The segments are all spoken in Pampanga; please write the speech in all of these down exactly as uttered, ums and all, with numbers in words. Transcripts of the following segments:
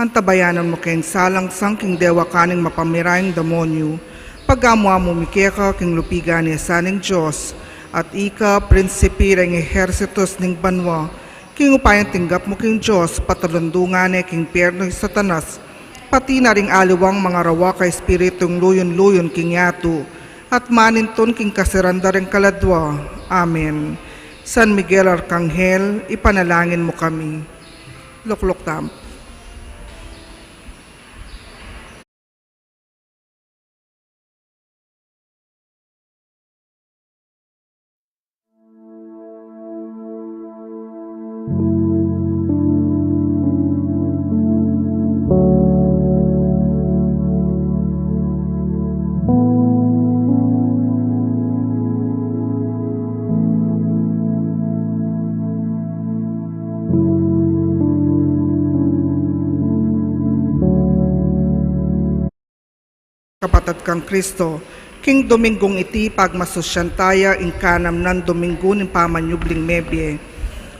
Antabayanan mu keng salangsang king dewakan ning mapamirayung demonyu, pagamu-amu mi keka king lupigan ning Dios, at ika, prinsipi ring ehersitu's ning banua, king upayang tinggap mu king Dios, patalundungan ne king impyernu i Satanas, pati na ring aliwang mangarawak a espiritung luyun-luyun king yatu, at manintun king kasiran da ring kaladua. Amen. San Miguel Arkanghel, ipanalangin mu kami. Lukluk tamu. Kapatad kang Kristo, king Dominggung iti pagmasusyan taya ing kanam nang Dominggu ning pamanyubling mebie.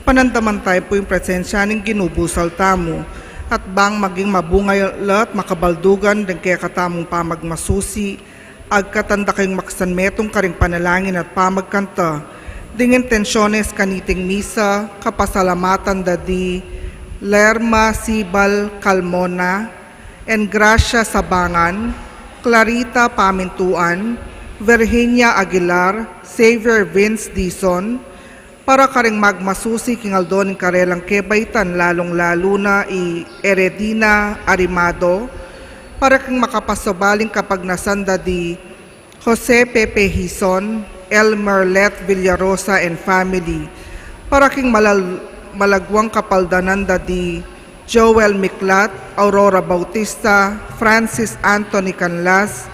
Panandaman tayu pu ing presensya ning Ginu busal tamu, at bang maging mabunga la at makabaldugan ding kekatamung pamagmasusi, agkatan da kayung maksanmetung karing panalangin at pamagkanta. Ding intensyones kaniting misa, kapasalamatan da di Lerma Sibal Calmona, Engracia Sabangan, Clarita Pamintuan, Virginia Aguilar, Xavier Vince Dizon, para karing magmasusi king aldo ning karelang kebaitan, lalung-lalu na i Eredina Arimado, para king makapasabaling kapagnasan da di Jose Pepe Hizon, Elmer Let Villarosa and family, para king malal-, malagwang kapaldanan da di Joel Miklat, Aurora Bautista, Francis Anthony Canlas,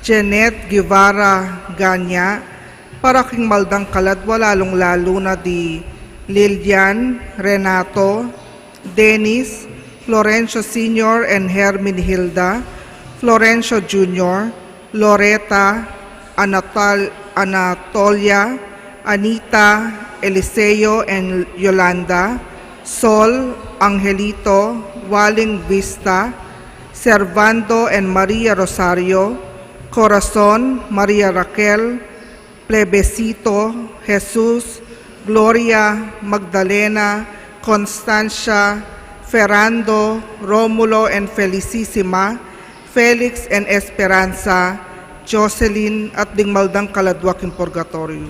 Jeanette Guevara Ganya, para king maldang kaladwa, lalung-lalu na di Lilian, Renato, Dennis, Florencio Senior and Herminhilda, Florencio Junior, Loreta, Anatal-, Anatolia, Anita, Eliseo and Yolanda, Sol, Angelito, Waling Vista, Servando and Maria Rosario, Corazon, Maria Raquel, Plebiscito, Jesus, Gloria, Magdalena, Constancia, Ferrando, Romulo and Felicissima, Felix and Esperanza, Jocelyn, at ding maldang kaladwa king purgatoryo.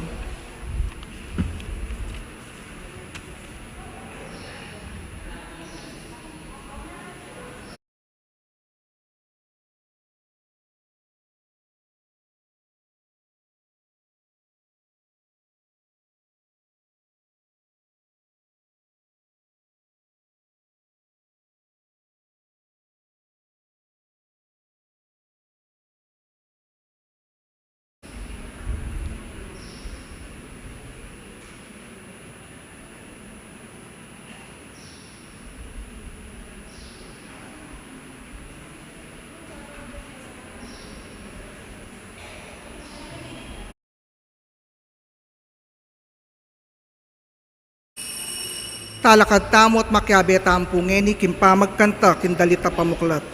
Talakad tamu at makiabe tamu pu ngeni king pamagkanta king dalit a pamuklat.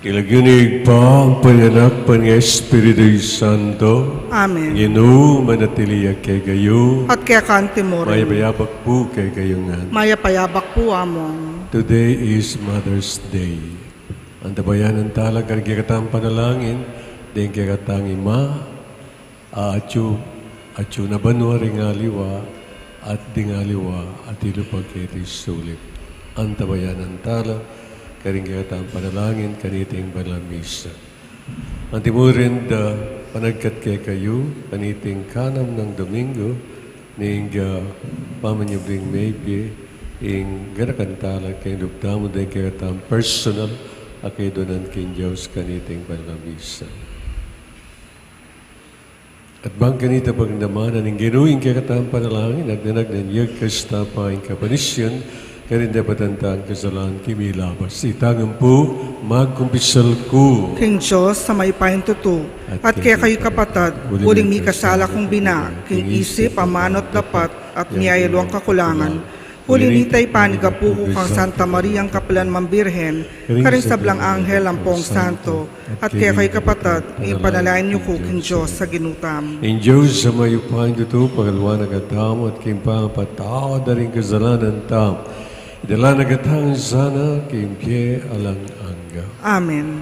King lagyu ning Ibpa, ampo ning Anak, ampo ning Espiritu Santo. Amen. Ing Ginu manatili ya kekayu. At keka mu rin. Mayap a abak pu kekayu ngan. Mayap a abak pu, Among. Today is Mother's Day. Antabayanan tala karing kekatang panalangin deng kekatang ima, a atyu, atyu na banua ring aliwa, at ding aliwa atyu pa keti sulip. Antabayanan tala karing kekatang panalangin kaniting banal a misa. Anti mu rin da panagkat kekayu kaniting kanam nang Domingo ning, ah, pamanyubling mebie, ing ganakan tala king lub tamu deng kekatang personal a kayadwanan king Dios kaniting banal a misa. At bang kanita pagdamanan ning Ginu ing kekatang panalangin, agna-agna ning yagkas tapa ing kapanisyan karing dapatan tang kasalan king milabas. Ita ngan pu, magkumpisal ku king Dios a mayupayang tutu, at kekayu kapatad, uling mikasala kung bina king isip, amanu at dapat, at miyayaluang kakulangan. Uli nita, ipanyawad ku kang Santa Mariang kapilan man Birhen, karing sablang anghel ampong santo, at kekayu kapatad, ipanalangin yu ku king Dios a Ginu tamu. Ing Dios a mayupayang tutu, pagaluan na katamu at king pangapatawad da ring kasalanan tamu, idala na katamu sana king bie alang angga. Amen.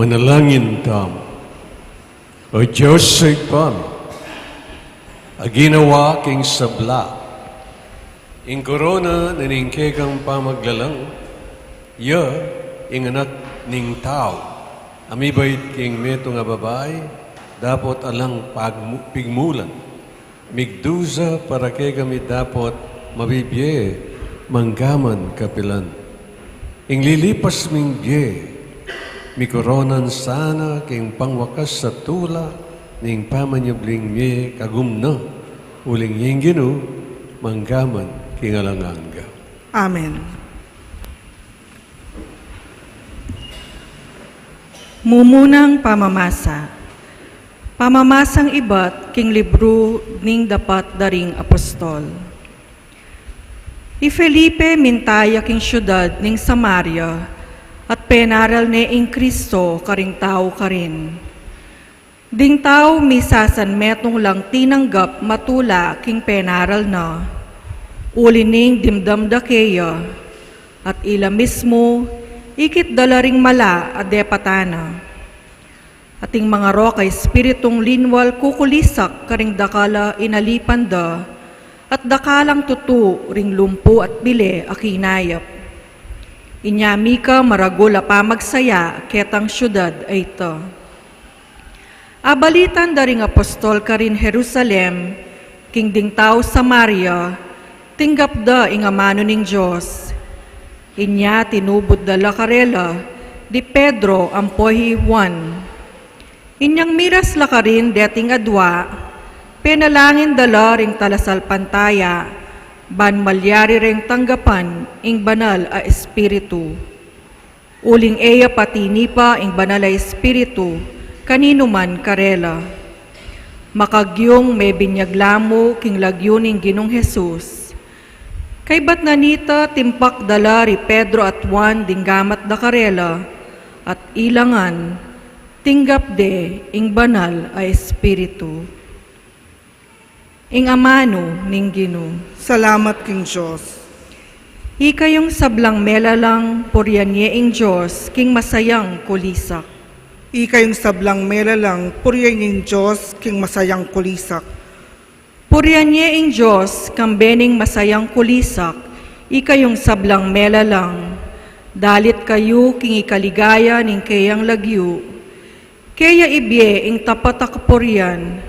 Manalangin tamu. O Dios, Ibpa mi, a ginawa king sabla ing korona ning kekang pamaglalang, iya ing Anak ning Tau a mibait king metung a babai, dapot alang pagmu-, pigmulan, migdusa para kekami dapot mabibie manggaman kapilan. Ing lilipas ming bie, mikoronan sana king pangwakas a tula ning pamanyubling mie kagum na, uling ing Ginu, manggaman king alang angga. Amen. Mumunang pamamasa. Pamamasang ibat king libru ning Dapat da ring Apostol. I Felipe minta ya king siudad ning Samaria, at penaral ne ing Kristo karing tau karin. Ding tau misasan metung lang tinanggap matula king penaral na. Uli ning dimdam da keya, at ila mismu ikit da la ring mala a depatan na. At ing mangarok a espiritung linwal kukulisak karing dakal a inalipan da, at dakal lang tutu ring lumpu at bile a kinayap. Inya mika maragul a pamagsaya ketang siudad a ita. Abalitan da ring apostol karin Jerusalem, king ding tau Samaria, tinggap da ing amanu ning Dios. Inya tinubud da la karela di Pedro ampo hi Juan. Inyang miras la karin deting adua, penalangin da la ring talasalpantaya, ban malyari reng tanggapan ing Banal a Espiritu. Uling e ya pa tinipa ing Banal a Espiritu kaninuman karela. Makagyung mebinyag la mu king lagyu ning Ginung Jesus. Kaybat na nita, timpak da la ri Pedro at Juan ding gamat da karela, at ila ngan tinggap de ing Banal a Espiritu. Ing amanu ning Ginu. Salamat king Dios. Ikayung sablang melalang, purian ye ing Dios king masayang kulisak. Ikayung sablang melalang, purian ye ing Dios king masayang kulisak. Purian ye ing Dios kambe ning masayang kulisak, ikayung sablang melalang. Dalit kayu king ikaligaya ning keyang lagyu. Keya ibie ing tapat a kapurian,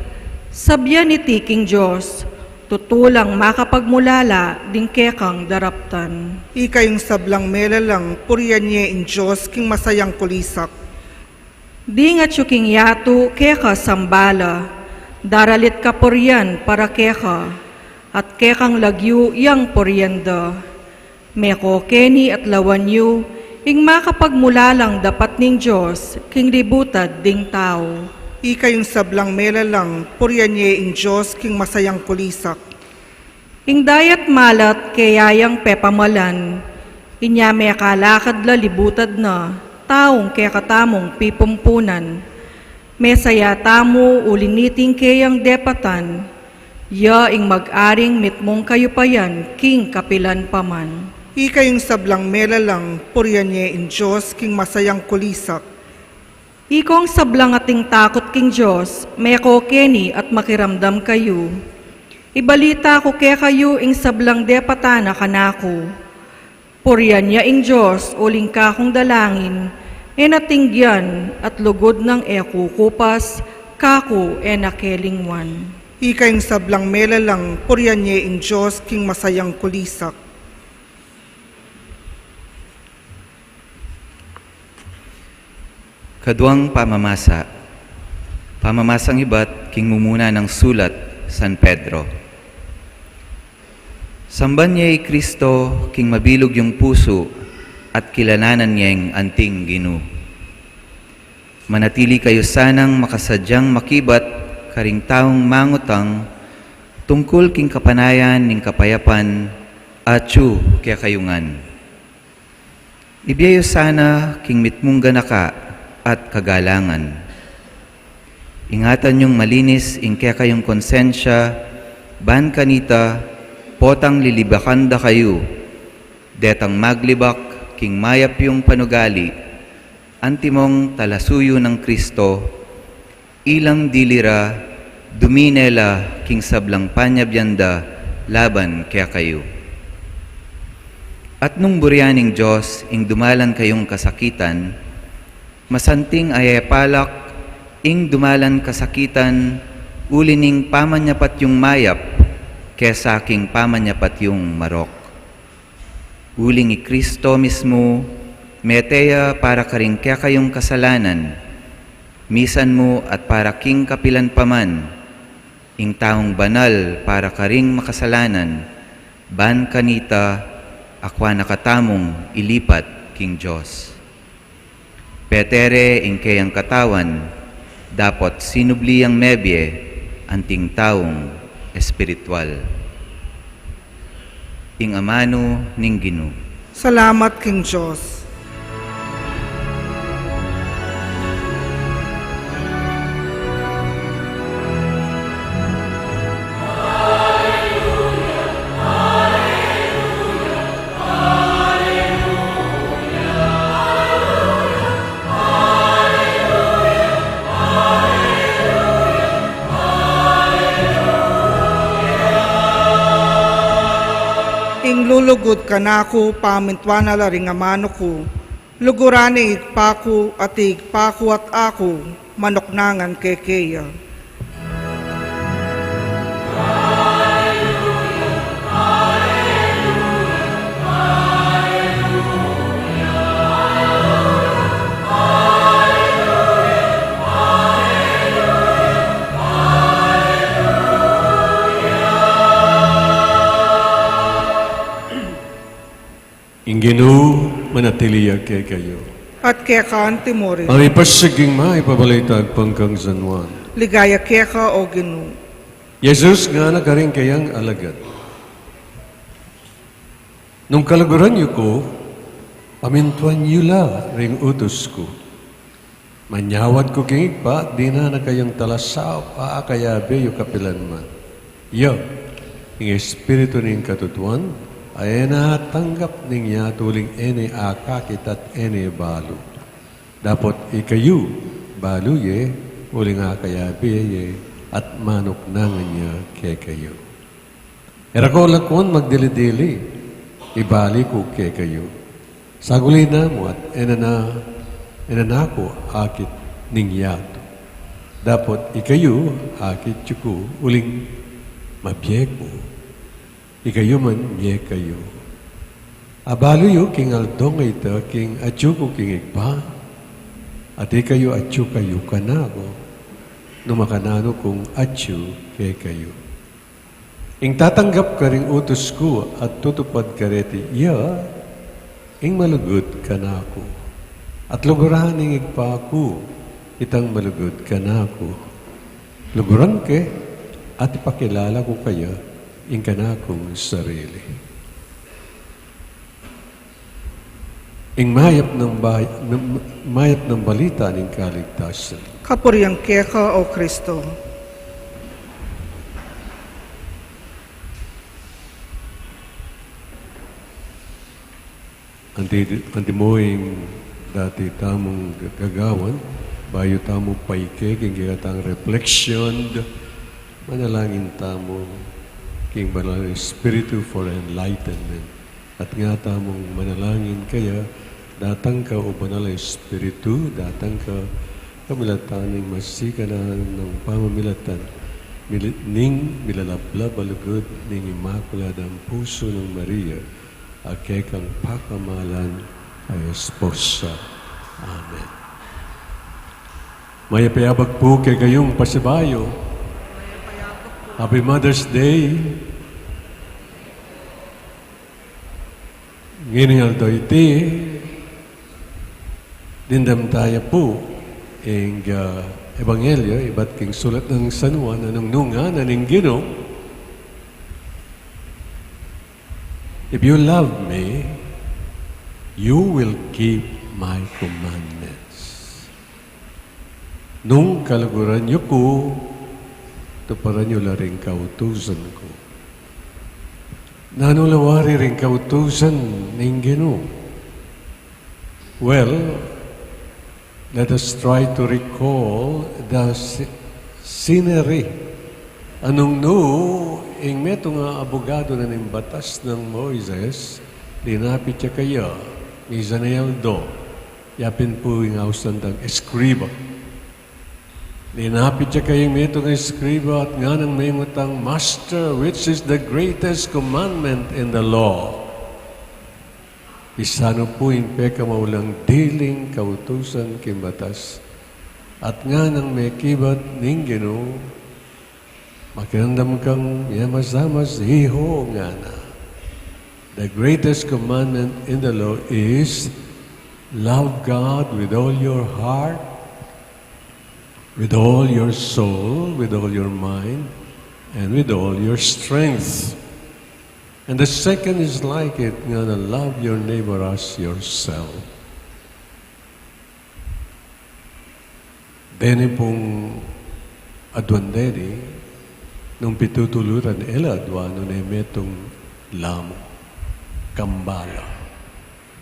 sabyan iti king Dios, tutu lang makapagmulala ding kekang daraptan. Ikayung sablang melalang, purian ye ing Dios king masayang kulisak. Dingat yu king yatu keka sambala, daralit kapurian para keka, at kekang lagyu yang purian da. Meko keni at lawan yu ing makapagmulalang dapat ning Dios king libutad ding tau. Ikayung sablang melalang, purian ye ing Dios king masayang kulisak. Ing dayat malat keya yang pepamalan, inya mekalakad la libutad na taung kekatamung pipumpunan. Mesaya tamu uli niting keyang depatan, ya ing mag-aring mitmung kayupayan king kapilan pa man. Ikayung sablang melalang, purian ye ing Dios king masayang kulisak. Ikong sablang ating takut king Dios, meko keni at makiramdam kayu. Ibalita ku kekayu ing sablang depatan na kanaku. Purian ya ing Dios uling kakung dalangin, e na tinggian at lugud nang e kukupas, kaku e na kelingwan. Ikayung sablang melalang, purian ye ing Dios king masayang kulisak. Kaduang pamamasa. Pamamasang ibat king mumuna nang sulat San Pedro. Samban ye i Kristo king mabilug yung pusu at kilalanan yeng anting Ginu. Manatili kayu sanang makasadyang makibat karing taung mangutang tungkul king kapanayan ning kapayapan atyu kekayu ngan. Ibie yu sana king mitmung ganaka at kagalangan. Ingatan yung malinis ing kekayung konsensya, ban kanita potang lilibakan da kayu, detang maglibak king mayap yung panugali, Antimong talasuyu nang Kristo, ilang dili ra dumine la king sablang panyabyan da laban kekayu. At nung burian ning Dios ing dumalan kayung kasakitan, masanting a e palak ing dumalan kasakitan uli ning pamanyapat yung mayap kesa king pamanyapat yung marok. Uling i Kristo mismu, mete ya para karing kekayung kasalanan, misan mu at para king kapilan pa man, ing taung banal para karing makasalanan, ban kanita akwa na katamung ilipat king Dios. Petere ing keyang katawan, dapot sinubli yang mebie anting taung espiritual. Ing amanu ning Ginu. Salamat king Dios. Ing lulugud kanaku, pamintuan na la ring amanu ku, luguran ne ing Ibpa ku, at ing Ibpa ku at aku, manuknangan kekeya. Ing Ginu manatili ya kekayu. At keka antimurin. Ing mipasiag king Mayap a Balita agpang kang San Juan. Ligaya keka, o Ginu. Jesus ngana karing keyang alagad, nung kaluguran yu ku, pamintuan yu la ring utus ku. Manyawad ku king Ibpa, dinan na kayung talasaup a akayabe yu kapilan man. Ya ing Espiritu ning katutuan, a e na atanggap ning yatu uling e ne akakit at e ne balu. Dapot ikayu, balu ye, uling akayabe ye, at manuknangan ya kekayu. E ra ko lakwan magdili-dili, ibali ku kekayu. Saguli na mu at e na na, e na na ku akit ning yatu. Dapot ikayu, akit yu ku, uling mabie ku, ikayu man mie kayu. Abalu yu king aldong a ita king atyu ku king Ibpa, at ikayu atyu kayu kanaku, nung makananu kung atyu kekayu. Ing tatanggap karing utus ku at tutupad kareti, iya ing malugud kanaku. At luguran ning Ibpa ku itang malugud kanaku. Luguran ke at ipakilala ku kaya ing kanakung sarili. Ing mayap nang ba-, mayap nang balita ning kaligtasan. Kapurian keka, o Kristo. Anti, anti mo ing dati tamung gagawan, bayu tamu paike king kekatang reflection, manalangin tamu king Banal a Espiritu for enlightenment. At nga tamung manalangin kaya, datang ka, O Banal a Espiritu, datang ka, kamilatan ning masikanan nang pamamilatan, mili-, ning milalablab a lugud ning Imakuladang Pusu nang Maria, a kekang pakamalan a esposa. Amen. Mayap a abak pu kekayung pasibayu. Happy Mother's Day. Ngening aldo iti, dimdam taya pu ing, ah, ebanghelyo ibat king sulat nang San Juan, a nung nungana ning Ginu, "If you love me, you will keep my commandments." Nung kaluguran yu ku, tuparan yu la ring kautusan ku. Nanu la wari ring kautusan ning Ginu? Well, Let us try to recall the sce-, scenery. Nung nu ing metung a abugadu na ning batas nang Moises, linapit ya kaya, mizan a aldo, yapin pu ing ausan dang eskriba. Linapit ya kaya ing metung a eskriba at nganang mengutan, "Master, which is the greatest commandment in the law?" Pisanu pu ing pekamaulang diling kautusan king batas. At nganang mekibat ning Ginu, makiramdam kang miyamasamas, "Iho," ngana. The greatest commandment in the law is love God with all your heart, with all your soul, with all your mind, and with all your strength. And the second is like it, ngana, love your neighbor as yourself. Deni pung aduan deni, nung pitutuluran e la aduan, nune metung lamu, kambala,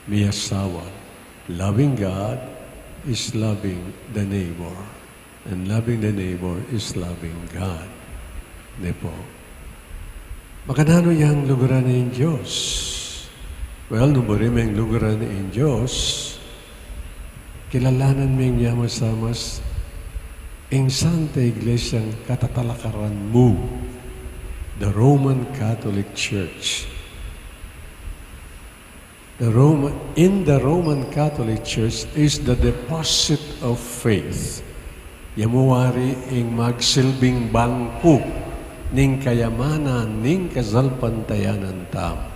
miyasawa. Loving God is loving the neighbor. And loving the neighbor is loving God. Ne pu? Makananu yang luguran ing Dios? Well, nung buri meng luguran ing Dios, kilalanan meng miyamasamas ing Santa Iglesiang katatalakaran mu, the Roman Catholic Church. The Roman, in the Roman Catholic Church is the deposit of faith. Ya mu wari ing magsilbing bangku ning kayamanan ning kasalpantayanan tamu.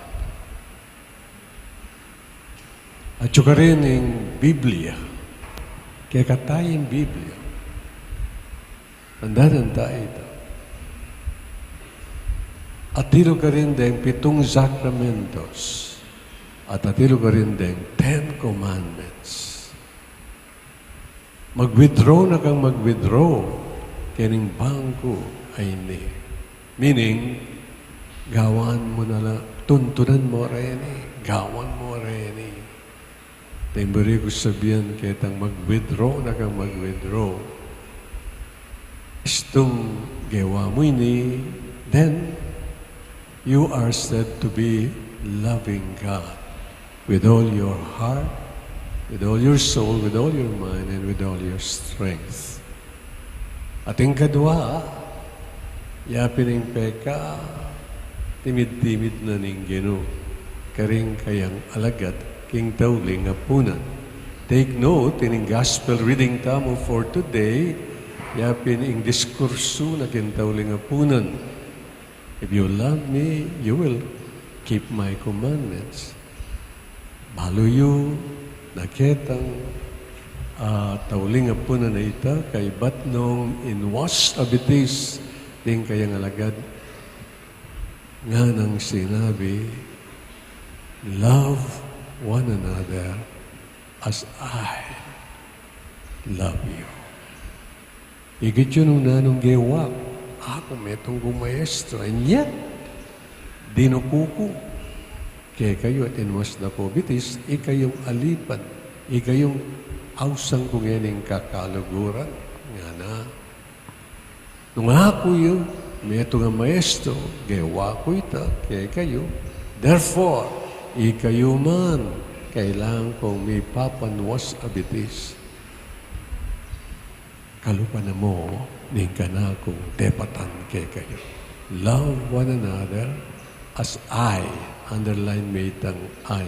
At yu karin ing Biblia, kekatamu ing Biblia. Tandaan tamu ita. Atilu karin deng pitung sakramentos, at atilu karin deng Ten Commandments. Mag-withdraw na kang mag-withdraw kening bangku a ini. Meaning, gawan mu na la, tuntunan mu reni, gawan mu reni. Deng buri ku sabian ketang mag-withdraw na kang mag-withdraw. Istung gewa mu ini, then you are said to be loving God with all your heart, with all your soul, with all your mind, and with all your strength. At ing kadua, yapin ing pekatimid-timid na ning Ginu karing kayang alagad king tauling apunan. Take note, ining gospel reading tamu for today, yapin ing diskursu na king tauling apunan. "If you love me, you will keep my commandments." Balu yu na ketang, ah, tauling apunan a ita, kaybat nung inwas a bitis ding kayang alagad, nganang sinabi, "Love one another as I love you." Igyang nung nanung gewa, aku metung kung maestro, and yet, dinuku ku kekayu at inwas da ku bitis, ikayung alipan, ikayung ausan ku ngening kakaluguran, ngana. Nung aku yu metung a maestro, gewa ku ita kekayu, therefore, ikayu man, kailangan kung mipapanwas a bitis. Kalupa na mu ning kanakung depatan kekayu. Love one another as I, underline me itang I.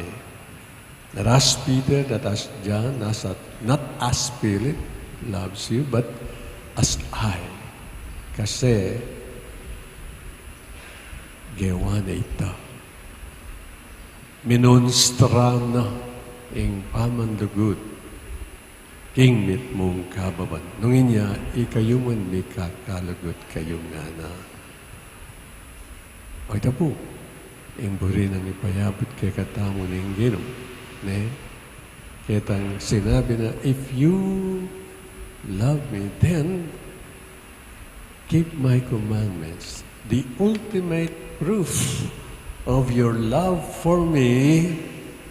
Not as Peter, not as John, not as, not as Philip loves you, but as I. Kasi, gewa na ita. Minunstram na ing pamanlugud king mitmung kababan. Nung inya, ikayu man mikakalugud kayu, ngana. O ita pu, ing buri nang ipayabut kekatamu ning Ginu, ne? Ketang sinabi na, "If you love me, then keep my commandments." The ultimate proof of your love for me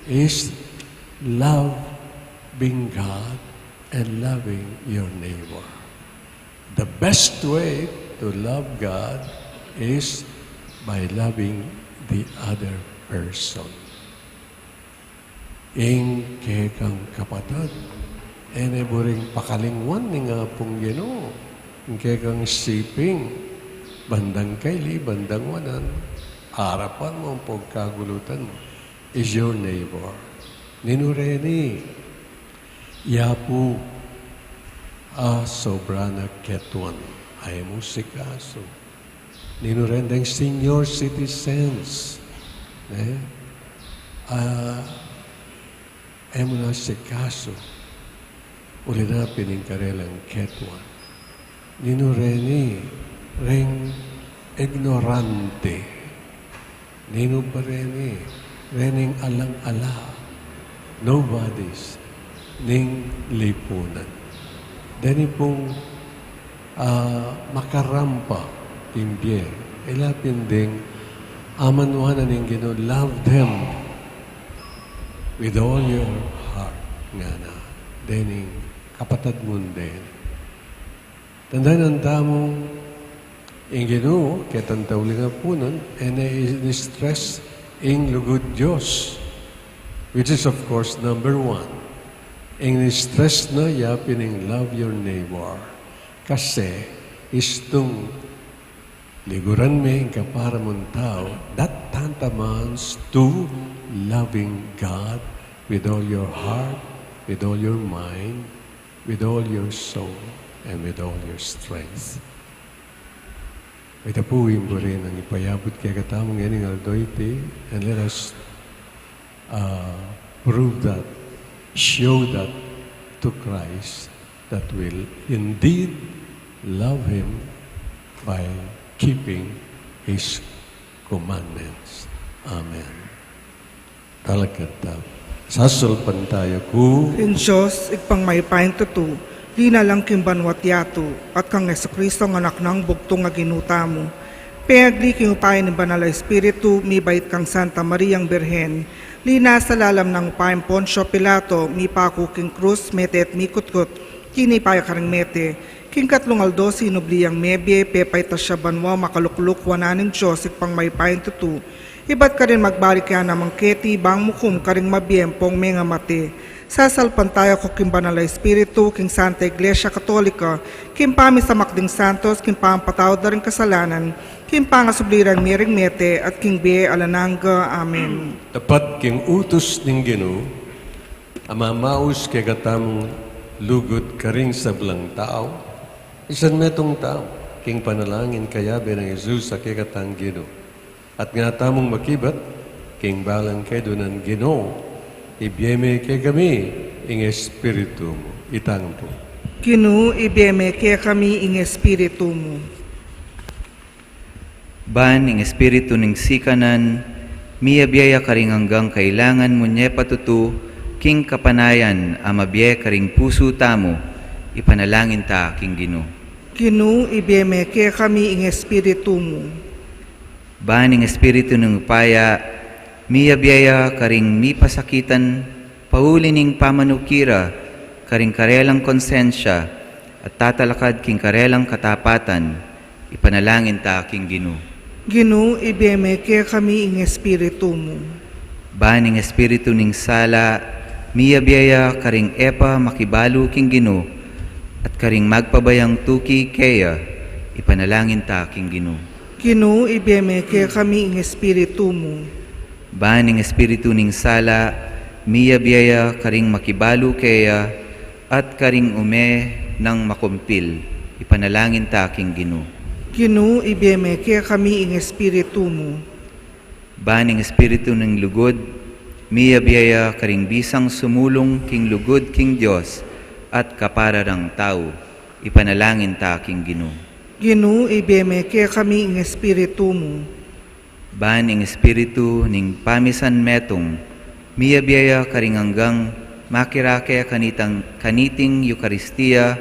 is loving God and loving your neighbor. The best way to love God is by loving the other person. Ing kekang kapatad, e ne buring pakalingwan ning Apung Ginu. Ing kekang siping, bandang kaili, bandang wanan, arapan mu, pagkagulutan mu, is your neighbor. Ninu reni? Ya pu a sobra na ketuan, e mu sikasu. Ninu ren deng senior citizens, e? A, e mu na sikasu, uli na pin ing karelang ketuan. Ninu reni? Reng ignorante. Ninu pa reni? Rening alang-ala, nobodies, ning lipunan. Deni pung, a, makarampa king bie, ila pin ding amanuan na ning Ginu, love them with all your heart, ngana. Dening kapatad mung deni. Tandanan tamu, ing Ginu, ketang tauling apunan, e ne ini-stress ing lugud Dios, which is, of course, number one. Ing ini-stress na ya pin ing love your neighbor. Kasi istung liguran me ing kapara mung tau, that tantamount to loving God with all your heart, with all your mind, with all your soul, and with all your strength. Ita pu ing buri nang ipayabut kekatamu ngening aldo iti, and let us, uh, prove that, show that to Christ, that will indeed love Him by keeping His commandments. Amen. Talakad tamu. Sasalpantaya ku king Dios, Ibpang mayupayang tutu, linalang king banua't yatu, at kang Jesucristo, a Anak nang bugtung a Ginu tamu. Pengagli king upaya ning Banal a Espiritu, mibait kang Santa Mariang Birhen, linasa lalam nang upaya nang Poncio Pilato, mipaku king krus, mete at mikutkut, tinipa ya karing mete. King katlung aldo sinubli yang mebie, pepaitas ya banua, makalukluk wanan ning Dios, Ibpang mayupayang tutu. Ibat karin magbalik ya naman keti, bang mukum karing mabie ampong mengamate. Sasalpantaya ku king Banal a Espiritu, king Santa Iglesia Katolika, king pamisamak ding santos, king pampatawad da ring kasalanan, king pangasubli rang mie ring mete, at king bie alang angga. Amen. Tapat king utus ning Ginu, a mamaus kekatamung lugud karing sablang tau, isan metung tau, king panalangin kayabe nang Jesus a kekatang Ginu. At nga tamung makibat king balang kedunan, Ginu, ibie me kekami ing Espiritu mu. Itang pu. Ginu, ibie me kekami ing Espiritu mu. Ban ing espiritu ning sikanan, miyabie ya karing anggang kailangan mu ne patutu, king kapanayan a mabie karing pusu tamu, ipanalangin ta king Ginu. Ginu, ibie me kekami ing Espiritu mu. Ban ing espiritu ning upaya, miyabie ya karing mipasakitan, pauli ning pamanukira, karing karelang konsensya, at tatalakad king karelang katapatan, ipanalangin ta king Ginu. Ginu, ibie me kekami ing Espiritu mu. Ban ing espiritu ning sala, miyabie ya karing e pa makibalu king Ginu, at karing magpabayang tuki keya, ipanalangin ta king Ginu. Ginu, ibie me kekami ing Espiritu mu. Ban ing espiritu ning sala, miyabie ya karing makibalu keya, at karing ume nang makumpil, ipanalangin ta king Ginu. Ginu, ibie me kekami ing Espiritu mu. Ban ing espiritu ning lugud, miyabie ya karing bisang sumulung king lugud king Dios, at kapara rang tau, ipanalangin ta king Ginu. Ginu, ibie me kekami ing Espiritu mu. Ban ing espiritu ning pamisanmetung, miyabie ya karing anggang makirake kanitang, kaniting Eukaristia,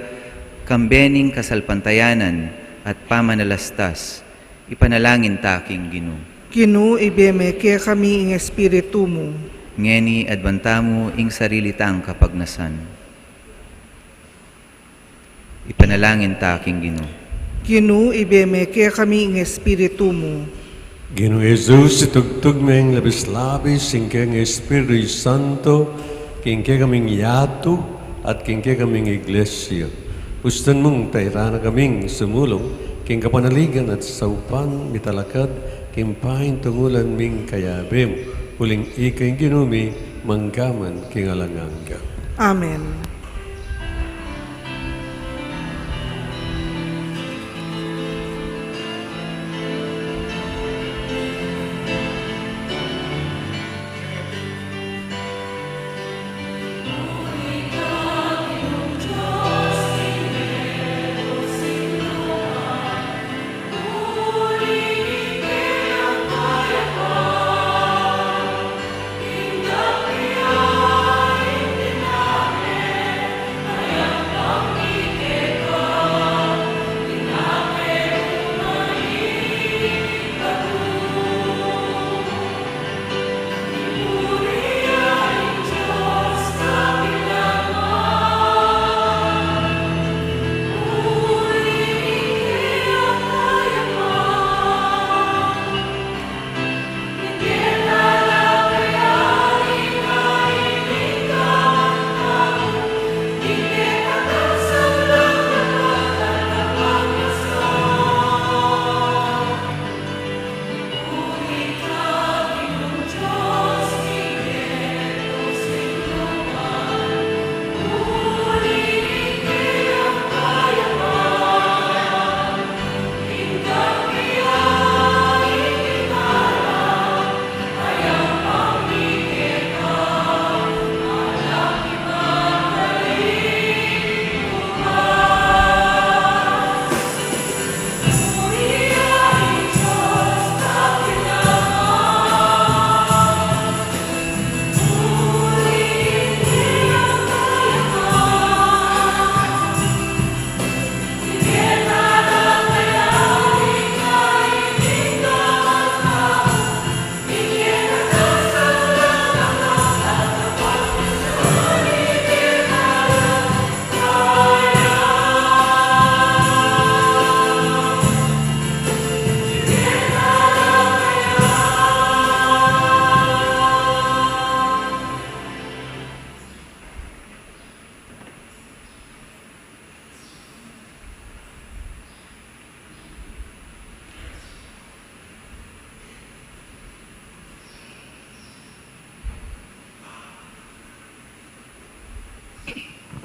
kambe ning kasalpantayanan at pamanalastas, ipanalangin ta king Ginu. Ginu, ibie me kekami ing Espiritu mu. Ngeni adwan tamu ing sarili tang kapagnasan. Ipanalangin ta king Ginu. Ginu, ibie me kekami ing Espiritu mu. Ginung Jesus, itugtug me ing labis-labis ing kekang Espiritu Santo king kekaming yatu at king kekaming Iglesia. Pusutan mung tairan na kaming sumulung king kapanaligan at saupan mitalakad king paintungulan ming kayabe mu, uling ika ing Ginu mi manggaman king alang angga. Amen.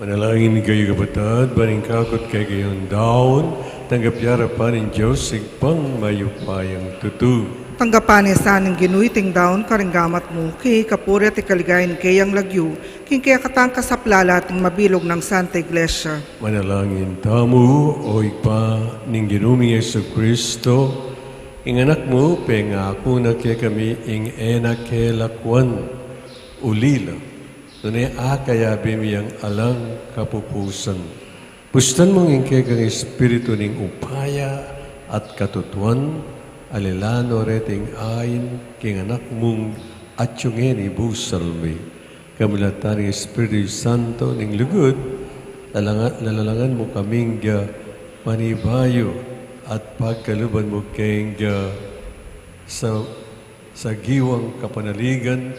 Manalangin kayu, kapatad, ban ing kakut kekayung daun, tanggap ya arapan ning Dios Ibpang mayupayang tutu. Tanggapan na sa ning Ginu iting daun karing gamat mu, king kapurian at ikaligaya ning keyang lagyu, king kekatang kasaplalan at ning mabilug nang Santa Iglesia. Manalangin tamu. O Ibpa ning Ginu ming Jesucristo, ing Anak mu pengaku na kekami ing e na ke lakwan ulila, nune akayabe mi yang alang kapupusan. Pusutan mung ing kekang Espiritu ning upaya at katutuan, alilan no reting ain king Anak mung atiu ngeni busal mi. Kamilatan ning Espiritu Santo ning lugud, lalanga-, lalalangan mu kaming manibayu at pagkaluban mu keng sa sagiwang kapanaligan,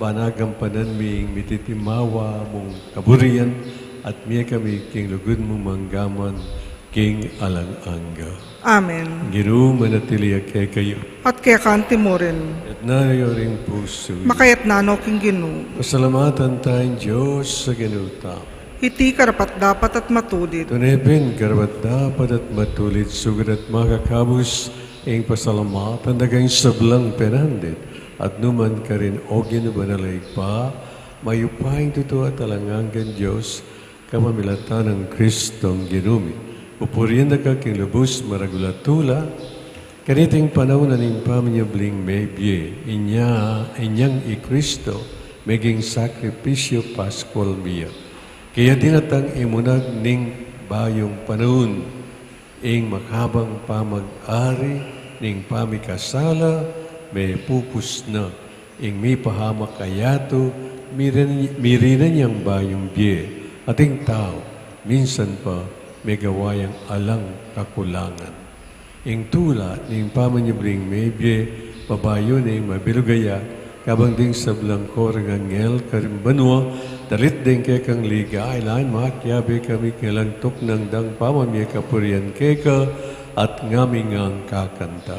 ban agampanan mi ing mititimawa mung kaburian, at mie kami king lugud mu manggaman king alang angga. Amen. Ginu manatili ya kekayu. At keka naman murin. Itas yu ring pusu yu. Makatas no king Ginu. Pasalamatan taya ing Dios a Ginu tamu. Iti karapat-dapat at matulid. Tune pin karapat-dapat at matulid, sukat at makakabus ing pasalamatan da kang sablang penandit at nukarin man, O Ginu, banal a Ibpa, mayupayang tutu at alang anggang Dios, kapamilatan nang Kristong Ginu mi. Pupurian da ka king lubus maragul a tula, kaniting panaun a ning pamanyubling mebie, inya, inyang i Kristo, meging sakripisyu Paskual mi ya. Kaya dinatang ing munag ning bayung panaun, ing makabang pamag-ari ning pamikasala, mepupus na, ing mipahamak a yatu, mirinan, mirinan yang bayung bie, at ing tau, minsan pa, megawa yang alang kakulangan. Ing tula ning pamanyubling mebie, mabayu ne, mabilug ya, kabang ding sablang koro ning anghel karin banua, dalit deng kekang ligaya, makiabe kami king alang tuknang dang pamamie kapurian keka, at ngami ngang kakanta.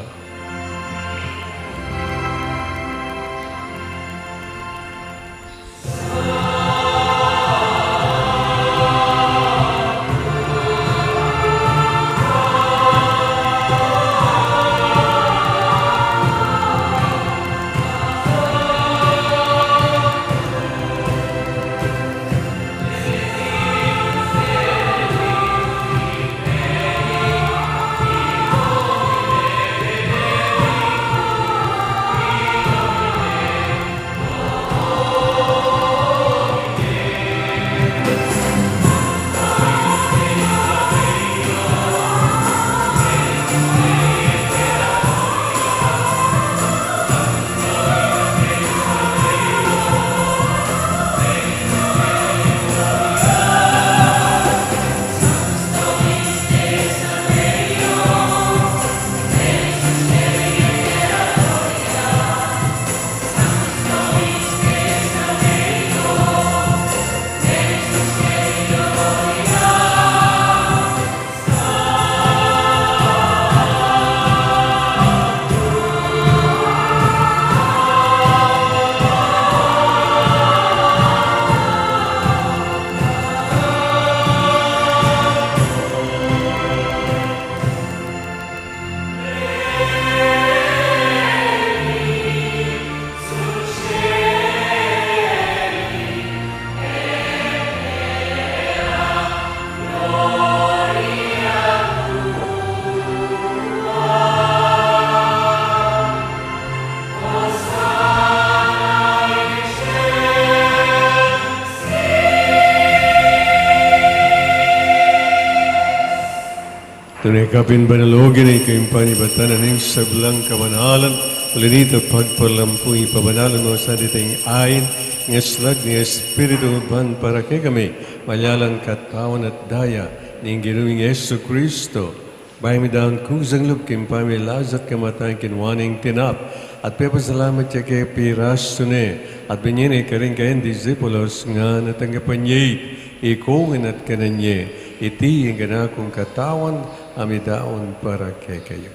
Tune kapin banal, o Ginu, ika ing panibatan ning sablang kabanalan, uli na nita pagpalampu, ipabanalan mu sa ditang ain, ing aslag ning Espiritu mu ban para kekami, maging katawan at daya ning Ginu ming Jesucristo. Bayu mi daun kusang lub king pamilasa at kamatayan, kinua ne ing tinape, at pepasalamat ya keka, pirasu ne, at binie ne karing kayang disipulos, ngana, tanggapan ye iti, ikongan at kanan ye, iti ing kanakung katawan, a midaun para kekayu.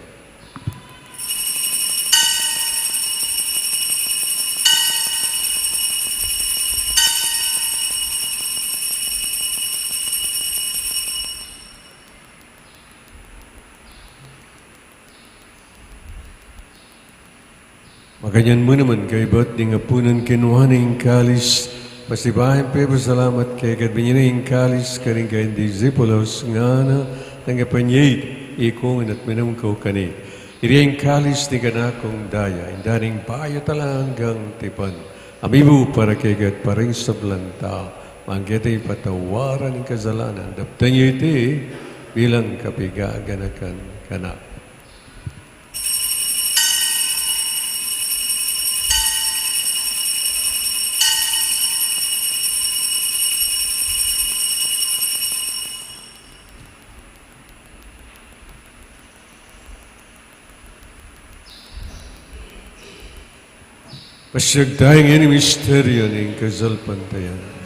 Makanyan mu naman, kaybat ning apunan, kinua ne ing kalis, pasibayu yang pepasalamat keka, binie ne ing kalis karing kayang disipulos, ngana, tanggapan ye iti, ikongan at minum kayu keni, iti ing kalis ning kanakung daya, ing daya ning bayu at alang anggang tipan, a mibu para kekayu at para king sablang tau, ban keta ipatawad ing kasalanan. Daptan ye iti bilang kapaganakan kanaku. Pasiag tamu ngeni king misteryu ning kasalpantayanan.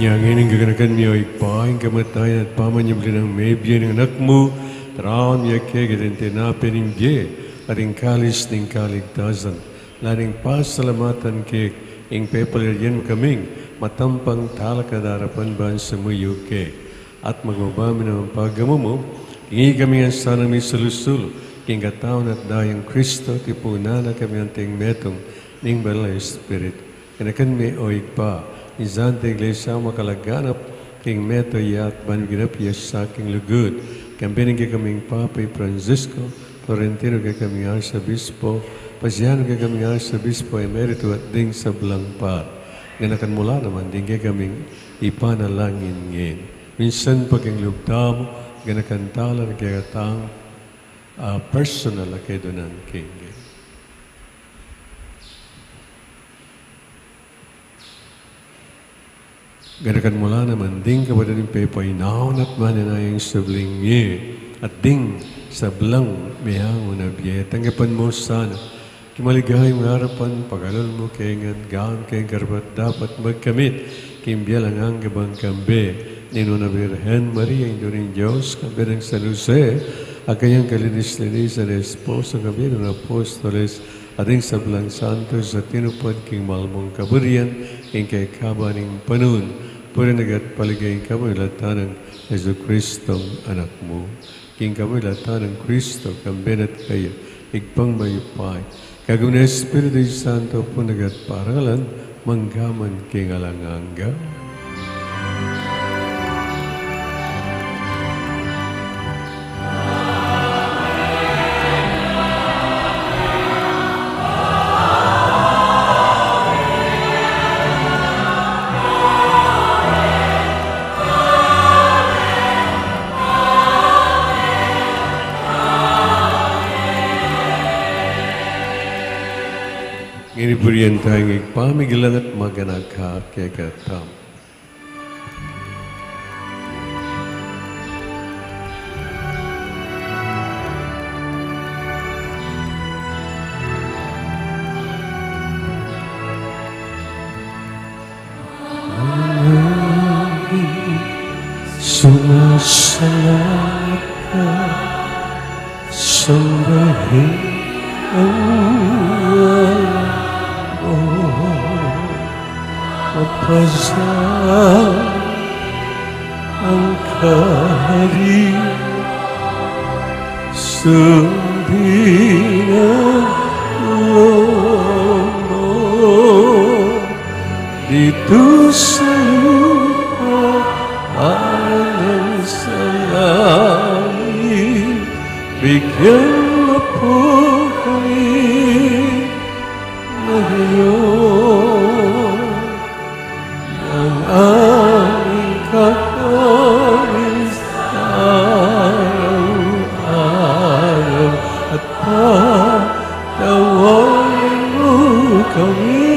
Ngeni gaganakan mi, o Ibpa, ing kamatayan at pamanyubli nang mebie ning Anak mu, taraun mi keka ding tinape ning bie at ing kalis ning kaligtasan. Laning pasalamatan ke ing pepalilayan mu kaming matampang talakad arapan ban sumuyu ke. At magbaba mi naman pagamu mu, ing ikami ngan sana misulu-sulu king katawan at dayang Kristo, tipunan na kami anting metung ning Banal a Espiritu. Ganakan me, o Ibpa, ing Santa Iglesia mu makalaganap king metung ya at ban miganap ya sa king lugud. Kambe ning kekaming Papa i Francisco, Florentino kekaming Arsobispo, Pasiano kekaming Arsobispo Emerito at ding sablang pari. Ganakan mu la naman ding kekaming ipanalangin ngeni. Minsan pa king lub tamu, ganakan tala ring kekatang, ah, personal a kedunan keng Ganakan mu la naman ding kapatad ning pepainawa at manenaya ing subling mie at ding sablang meangu na bie. Tanggapan mu sana king maligayang arapan, pakalulu mu kami ngan, gawan keng karapat-dapat magkamit king bie alang angga bang kambe ning Nuan a Birhen Maria, Indu ning Dios, kambe nang San Jose a kayang kalinis-linisan, esposo, kambe ning apostoles, at ding sablang santos a tinupad king mal mung kaburian king kekaban ning panun. Purian at paligayan ka king kapamilatan nang Jesucristong Anak mu. King kapamilatan nang Kristo, kambe na at kaya, Ibpang mayupaya, kagum ning Espiritu Santo, purian at parangalan, mangga man king alang angga. Ngeni purian taya ing Ibpa ming king langit, maganaka ing kekayuan. Sumasalamat ka, sambahin ang ngalan mo, mapasaya ang kaharian, sundin ang loob mo dito sa lupa alang sa langit. Bigyan mo po kami ngayon ng aming kakanin sa araw-araw, at patawarin mo kami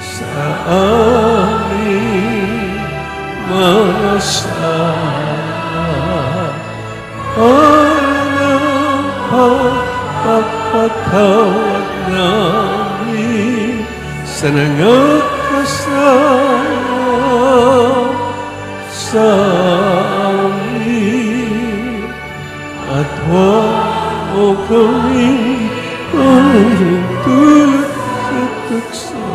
sa aming mga sala, alang ang pagpapatawad namin sa nangakasala sa amin. At huwag mo kaming paintulot sa tukso,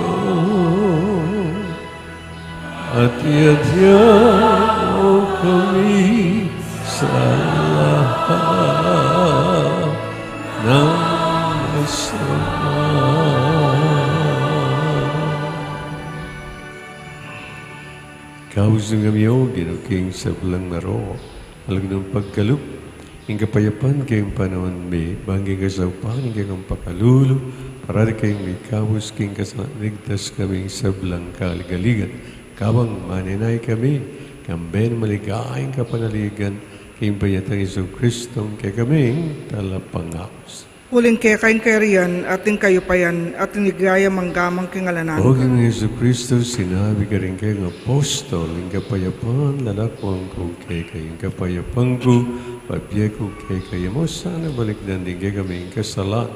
at iadya mo kami sa lahat ng masama. Kausung kami, O Ginu, king sablang marok, alagad nang pagkalub ing kapayapan king panaun mi, bang king kasaupan ning kekang pakalulu, parati kaming mikaus king kasalan, ligtas kami king sablang kaligaligan, kabang manenaya kami, kambe ning maligayang kapanaligan, king panyatang Jesucristo, kekaming Talapangabus. Uling keka ing kayarian, at ing kayupayan, at ing ligaya manggaman king alang angga. O Ginu Jesucristo, sinabi mu karing kekang apostol, ing kapayapan lalakwan ku kekayu, ing kapayapan ku bibie ku kekayu. E mu sana balikdan ding kekaming kasalan,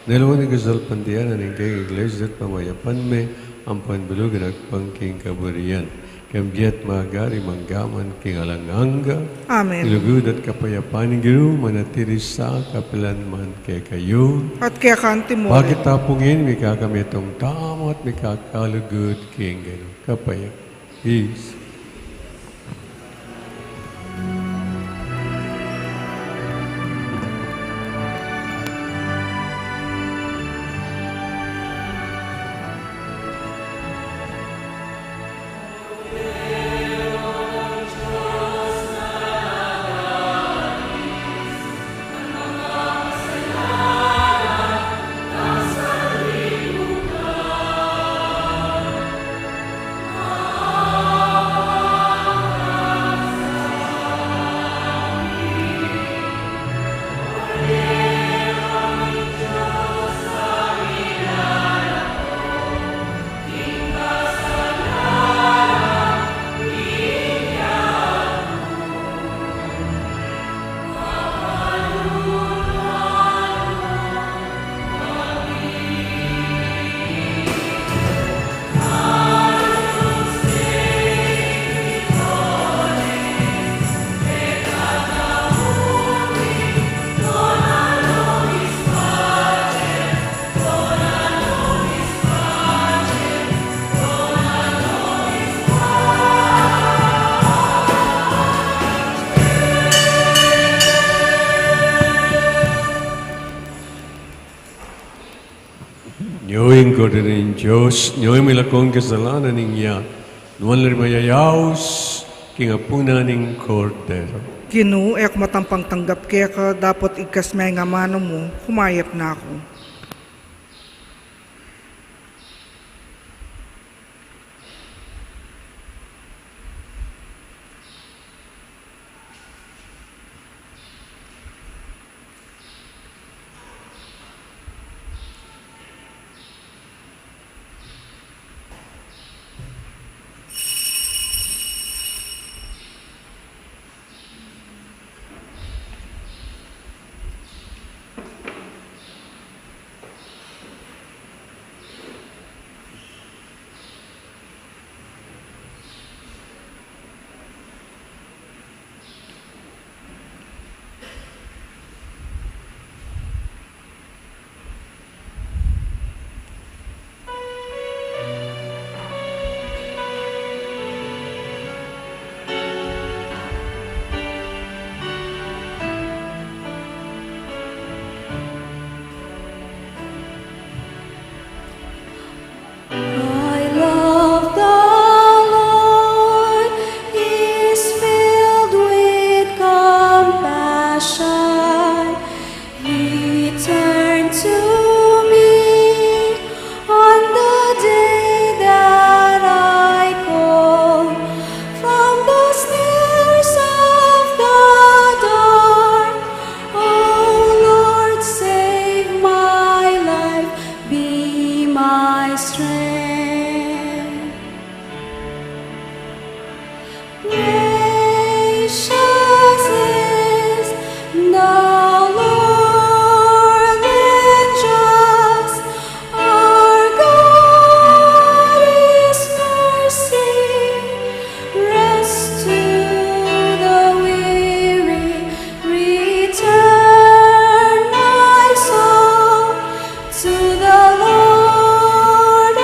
nune lawan ing kasalpantayanan ning kekang Iglesia at pamayapan me, ampo ing bulug agpang king kaburian, king bie at magari mangga man king alang angga. Amen. Ing lugud at kapayapan ning Ginu manatili sa kapilan man kekayu. At keka naman. Bakit tamu pung mikakametung tamu at mikakalugud king Ginu? Kapaya. Peace. Nyo ing Kordero ning Dios, nyo ing milakong kasalanan ning yatu. Nuan la ring mayayaus king apunan ning Kordero. Ginu, e ku matampang tanggap keka, dapot igkas me ing amanu mu, kumayap na ku. I love the Lord, He is filled with compassion. He turned to me on the day that I called. From the snares of the dark, O Lord, save my life, be my strength. Gracious is the Lord and just, our God, His mercy rests to the weary. Return, my soul, to the Lord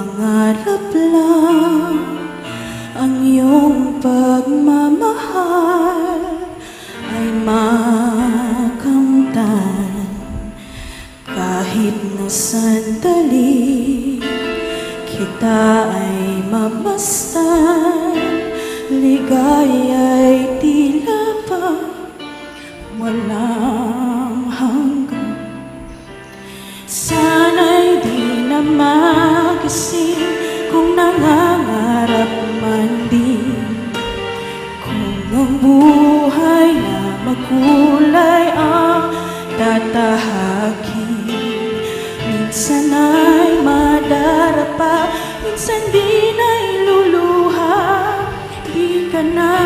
Pangarap lang ang iyong pagmamahal ay makamtan. Kahit na sandali kita ay mamasdan, ligaya'y tila ba walang hanggan. Sana'y di na magising kung nangangarap man din. Kung ang buhay na makulay ang tatahakin, minsan ay madarapa, minsan din ay luluha. Di ka na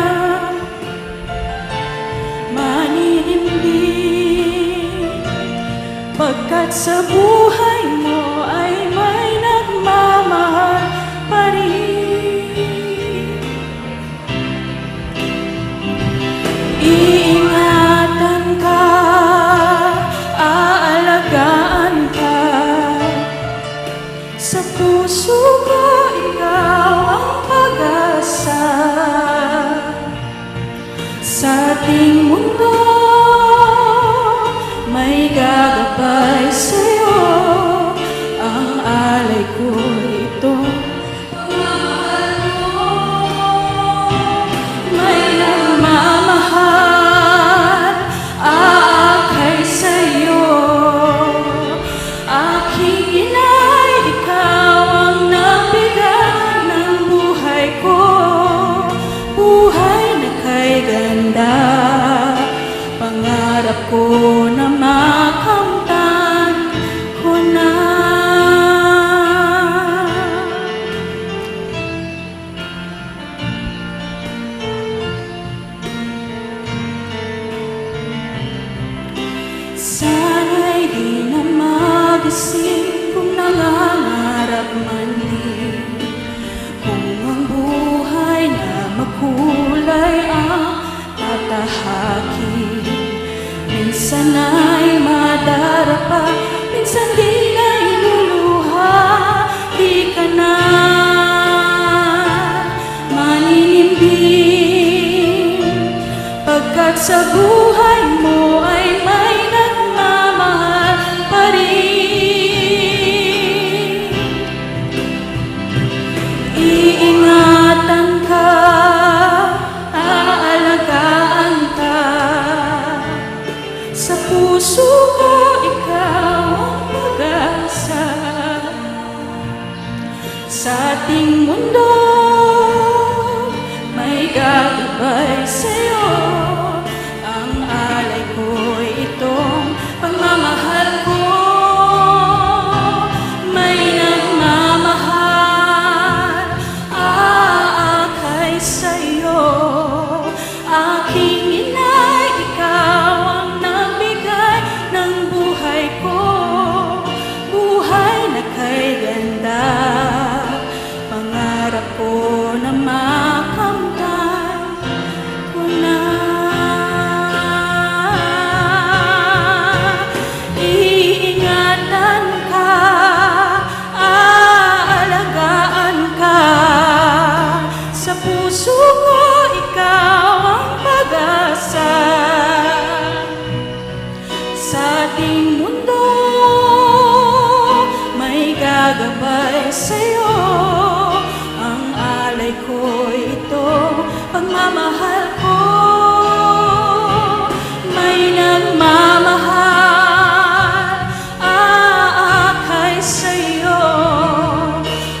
maninimdim, pagkat sa buhay mo ay may nagmamahal pa rin. Iingatan ka, aalagaan ka. Sa puso ko, ikaw ang pag-asa. Sa ating mundo, may gagabay sa'yo. Ang alay ko, ito, may nagmamahal, aakay sa'yo. Aking inay, ikaw ang nagbigay ng buhay ko. Buhay na kay ganda, pangarap ko na makamtan ko na. Sana'y di na magising kung nangangarap man din. Kung ang buhay na makulay ang tatahakin, minsan ay madarapa, minsan din ay luluha. Di ka na maninimdim, pagkat sa buhay mo ay may nagmamahal pa rin. Iingatan ka, aalagaan ka. Sa puso ko, ikaw ang pag-asa. Sa ating mundo, may gagabay sa'yo. Ang alay ko'y itong pagmamahal ko. May nagmamahal, aakay sa'yo. Aking inay, ikaw ang nagbigay ng buhay ko. Buhay na kay ganda, pangarap ko na makamtan ko na. Iingatan ka, aalagaan ka. Sa puso ko, ikaw ang pag-asa. Sa ating mundo, may gagabay sa'yo. Ang alay ko'y itong pagmamahal ko. May nagmamahal, aakay sa'yo.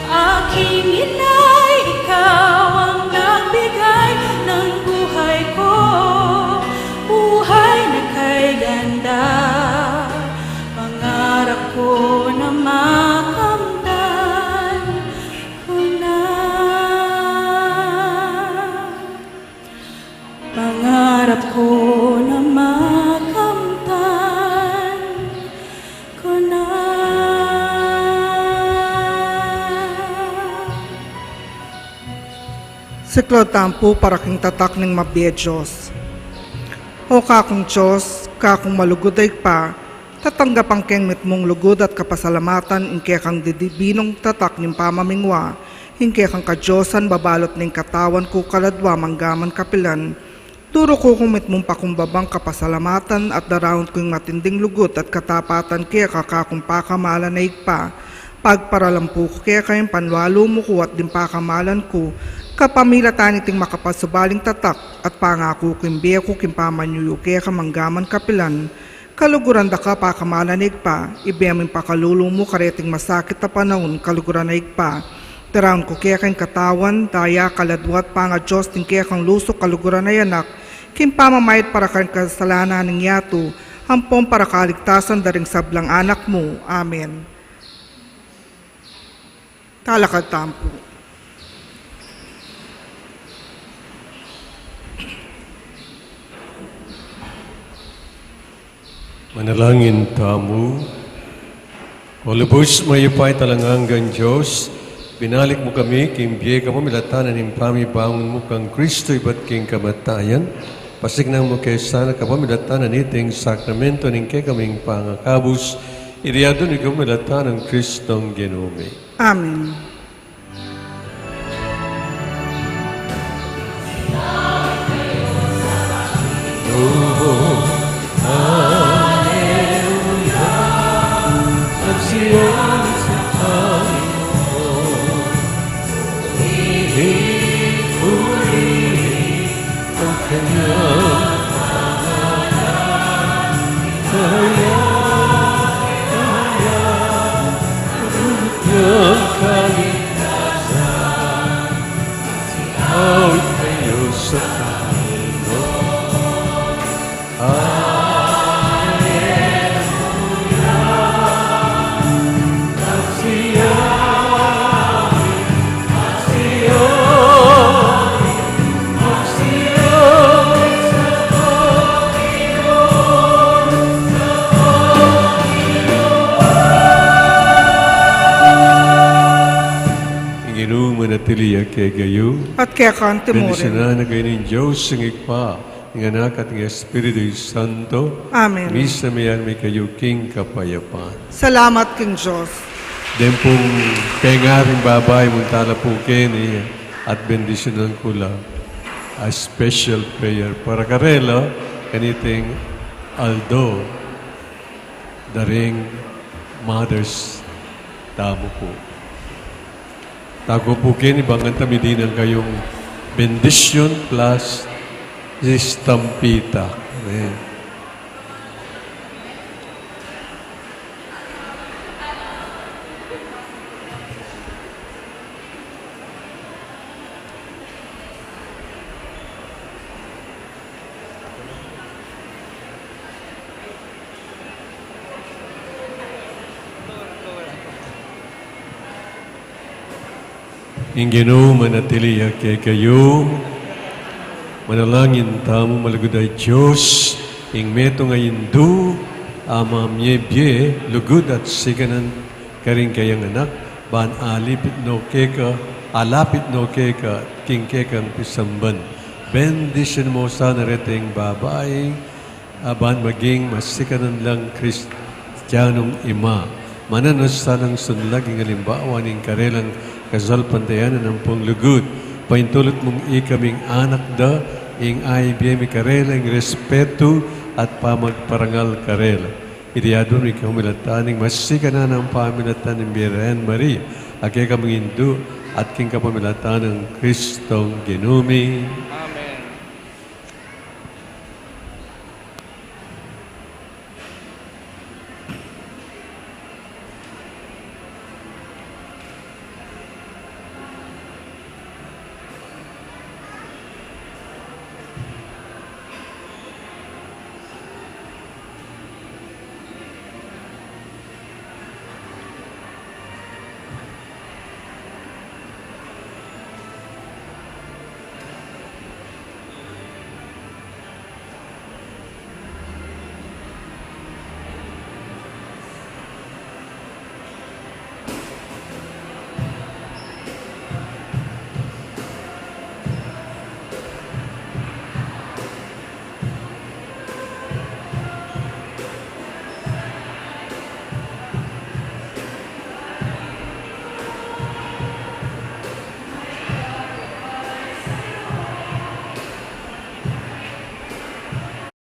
Aking inay, ikaw ang nagbigay ng buhay ko. Buhay na kay ganda, pangarap ko na makamtan ko na. Pangarap ko na makamtan ko na. Siklaud tamu pu para king tatak ning mabie Dios. O kakung Dios, kakung malugud a Ibpa, Tatanggapan keng mitmung lugud at kapasalamatan ing kekang didibinung tatak ning pamamingwa, ing kekang kadiosan, babalut ning katawan ku kaladwa manggaman kapilan. Turu ku kung mitmung pakumbabang kapasalamatan at daraun ku ing matinding lugud at katapatan keka kakung pakamalan a Ibpa. Pagparalampu ku keka ing panwalu mu ku at ding pakamalan ku, kapamilatan niting makapasubaling tatak at pangaku ku ing bie ku king pamanyuyu keka manggaman kapilan. Kaluguran da ka pakamalan a Ibpa, ibie mu ing pakalulu mu kareting masakit a panaun, kaluguran a Ibpa. Daraun ku keka ing katawan, daya, kaladwa at pangadios ning kekang lusu, kaluguran a Anak, king pamamayad para karing kasalanan ning yatu, ampon para kaligtasan da ring sablang anak mu. Amen. Talakad tamu pu. Manalangin tamu. O lubus mayupaya at alang anggang Dios, binalik mu kami king bie kapamilatan ning pamibangun mu kang Kristo ibat king kamatayan. Pasiknan mu ke sana kapamilatan niting sakramento ning kekaming pangakabus, iti aduan mi kapamilatan nang Kristong Ginu mi. Amen. Ing Ginu manatili ya kekayu. At keka mu rin. Bendisyunan na kayu ning Dios, ing Ibpa, ing Anak, at ing Espiritu Santo. Amen. Misa, miyari mi kayu king kapayapan. Salamat king Dios. Deng pung pengaring babai, munta la pu keni at bendisyunan ku la. A special prayer para karela kaniting aldo, da ring mothers tamu pu. Taku pu keni, bang kanita midinan kayung bendisyun plus estampita. Amen. Ing Ginu manatili ya kekayu. Manalangin tamu. Malugud a Dios, ing metung a indu a mamie bie, lugud at sikanan karing kayang anak, ban alapit no keka, alapit no keka king kekang pisamban. Bendisyun mu sana reting babai, a ban maging masikanan lang Kristianong ima. Mananu sanang sunlag ing alimbawa ning karelang kasalpantayanan ampong lugud. Paintulut mung ikaming anak da, ing aibie mi karela ing respetu at pamagparangal karela. Iti aduan mi kapamilatan ning masikanan a pamilatan ning Birhen Maria, a kekaming indu, at king kapamilatan nang Kristong Ginu mi.